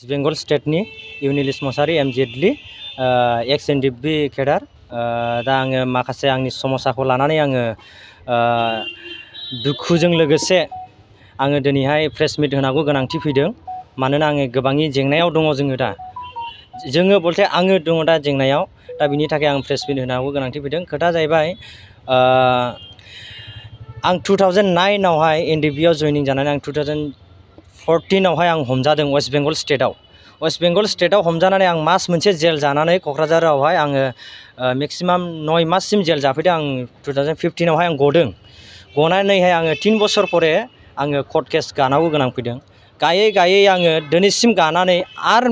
बेंगल स्टेटनि इउनिलिस मसाहारि एमजेडलि एक्स NDFB cadre दा आङो माखासे आंनि समस्याखौ लानानै आङो दुखुजों लोगोसे आङो दिनैहाय प्रेस मिट होनांगौ गोनांथि फैदों मानोना आङो गोबांनि जेंनायाव दङ जोङो बलथे आङो दङ दा जेंनायाव दा बिनि थाखाय आं प्रेस मिट होनांगौ गोनांथि फैदों खोथा जाहैबाय आं 2009 आवहाय एनडिएफबि आव जयनिं जानानै आं 2014 आवहाय आं हमजादों वेस्ट बेंगल स्टेटआव हमजानानै आं मास मोनसे जेल जानानै क'क्राझारावहाय आङो मेक्सिमाम 9 माससिम जेल जाफैदों आं 2015 आवहाय आं गनानैहाय आङो 3 बोसोर परे आङो कर्ट केस गानांगौ गोनां फैदों गायै आङो दिनैसिम गानानै आरो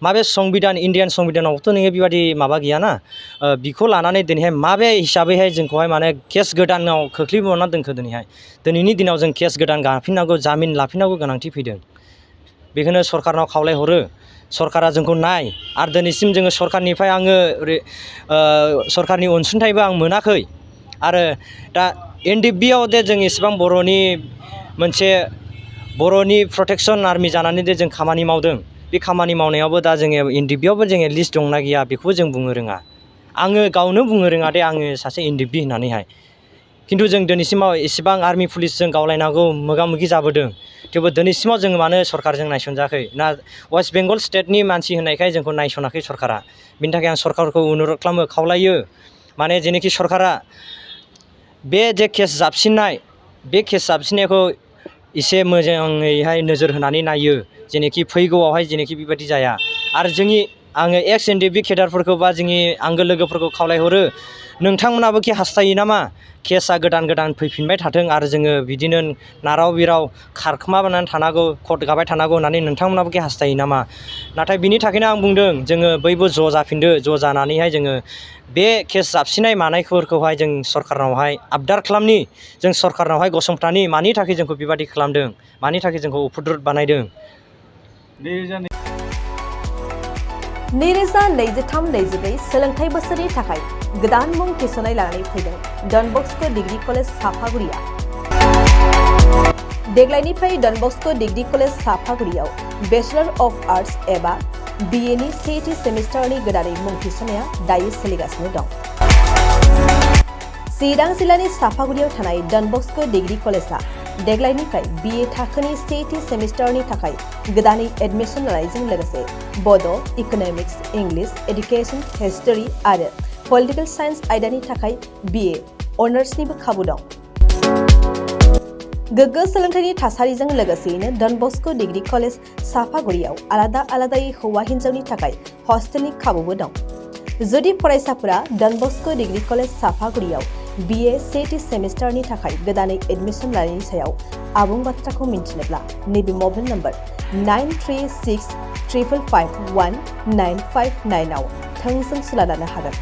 माबे संबिधान इन्डियान संबिधानावथ' नोङो बेबायदि माबा गैयाना बिखौ लानानै दिनैहाय माबे हिसाबैहाय जोंखौहाय माने केस गोदानाव खोख्लैबावना दोनखो दिनैनि दिनाव जों केस गोदान गाफिननांगौ जामिन लाफिननांगौ गोनांथि फैदों बेखौनो सरकारनाव खावलायहरो सरकारा जोंखौ नाय आरो दिनैसिम जोङो सरकारनिफ्राय आङो सरकारनि अनसुंथाइबो आं मोनाखै आरो दा एनडिएफबि आव दे जों इसेबां बर'नि प्रटेक्शन आर्मि जानानै दे जों खामानि मावदों बे खामानि मावनायावबो दा जोङो एनडिएफबि आवबो जोङो लिस्ट दंना गैया बेखौबो जों बुंनो रोङा आङो गावनो बुंनो रोङा दे आङो सासे एनडिएफबि होननानैहाय खिन्थु जों दिनैसिमाव इसेबां आर्मि पुलिसजों गावलायनांगौ मोगा मोगि जाबोदों थेवबो दिनैसिमाव जोङो मानो सरकारजों नायसनजायाखै ना वेस्ट बेंगल स्टेटनि मानसि होननायखाय जोंखौ नायसनाखै सरकारा बिनि थाखाय आं सरकारखौ अनुरद खालामो खावलायो माने जेनोखि सरकारा बे जे केस जाबसिननायखौ एसे मोजाङैहाय नोजोर होनानै नायो जेनोखि फैगौआवहाय जेनोखि बेबायदि जाया आरो आङो एक्स एनडिएफबि केडारफोरखौ बा जोंनि आंगो लोगोफोरखौ खावलायहरो नोंथांमोनाबो कि हास्थायो नामा केसआ गोदान फैफिनबाय थाथों आरो जोङो बिदिनो नाराव बिराव खारखोमानानै थानांगौ कर्ट गाबाय थानांगौ होननानै नोंथांमोनाबो कि हास्थायो नामा नाथाय बिनि थाखायनो आं बुंदों जोङो बयबो ज' जाफिनदो ज' जानानैहाय जोङो बे केस जाबसिननाय मानायफोरखौहाय जों सरकारनावहाय आबदार खालामनि जों सरकारनावहाय गसंथानि मानि थाखाय जोंखौ बेबादि खालामदों मानि थाखाय जोंखौ उफुद्रुत बानायदों 2023-24 सोलोंथाइ बोसोरनि थाखाय गोदान मुं थिसननाय लानानै फैदों डन बस्क' डिग्री कलेज साफागुरिया देग्लायनिफ्राय डन बस्क' डिग्री कलेज साफागुरियाव बेचलर अफ आर्ट्स एबा BA नि सेथि सेमिस्टारनि गोदानै मुं थिसननाया दायो सोलिगासिनो दं चिरां जिल्लानि साफागुरियाव थानाय डन बस्क' डिग्री कलेजआ देग्लायनिफ्राय BA थाखोनि सेथि सेमिस्टारनि थाखाय गोदानै एडमिशन लानायजों लोगोसे बड', इक'नमिक्स, इंलिश, एडुकेशन, हिस्टरी आरो पलिटिकल साइन्स आयदानि थाखाय BA अनार्सनिबो खाबु दं गोग्गो सोलोंथाइनि थासारिजों लोगोसेयैनो डन बस्क' डिग्री कलेज साफागुरियाव आलादायै हौवा हिन्जावनि थाखाय हस्टेलनि खाबुबो दं जुदि फरायसाफोरा डन बस्क' डिग्री कलेज साफागुरियाव BA सेथि सेमिस्टारनि थाखाय गोदानै एडमिशन लानायनि सायाव आबुं बाथ्राखौ मिन्थिनोब्ला नैबे मबाइल नम्बर 9365519559 आव थोंजों सुला लानो हागोन